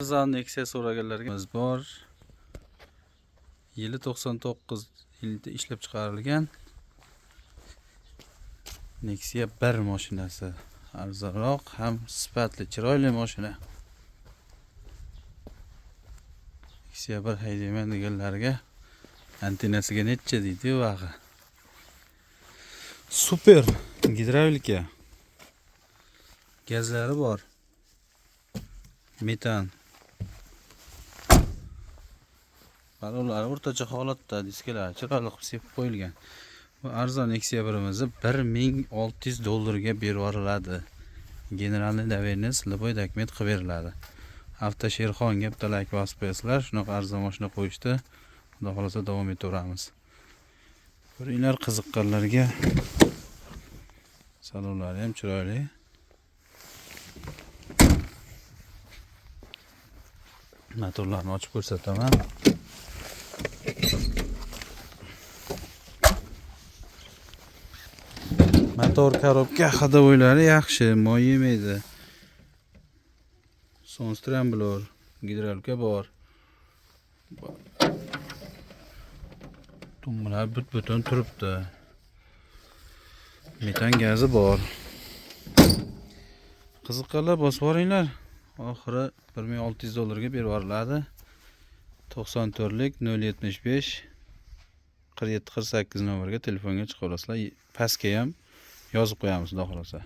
Arzon Nexia so'raganlarga bor. Yili 99 yilida ishlab chiqarilgan Nexia 1 mashinasi. Arzonroq ham sifatli, chiroyli mashina. Nexia 1 haydayman deganlarga antennasiga necha deydi vaqi. Super gidravlika. Gazlari bor. Metan. Parolari o'rtacha holatda, diskalar chiroyli qilib sepib qo'yilgan. Bu arzon Nexia birimizni 1600 dollarga berib yuboriladi. Generalniy доверенность, любой dokument qilib beriladi. Avtosherxonga bitta like bosib qo'yasizlar. Shunaqa arzon mashina qo'yishdi. Xudo xolasa davom etaveramiz. Ko'ringlar, qiziqqanlarga salonlari ham chiroyli. Motorlarni ochib ko'rsataman. Motor, korobka, ходовойлari yaxshi, moy yemaydi. Son tremblor, gidravlika bor. Tumbalar butun turibdi. Metan gazi bor. Qiziqqanlar bosib boringlar. Oxiri 1600 dollarga berib yuboriladi. 94lik 075 47 48 nomerga telefonga chiqarasizlar. Pastga ham yozib qo'yamiz, xudo xolasa.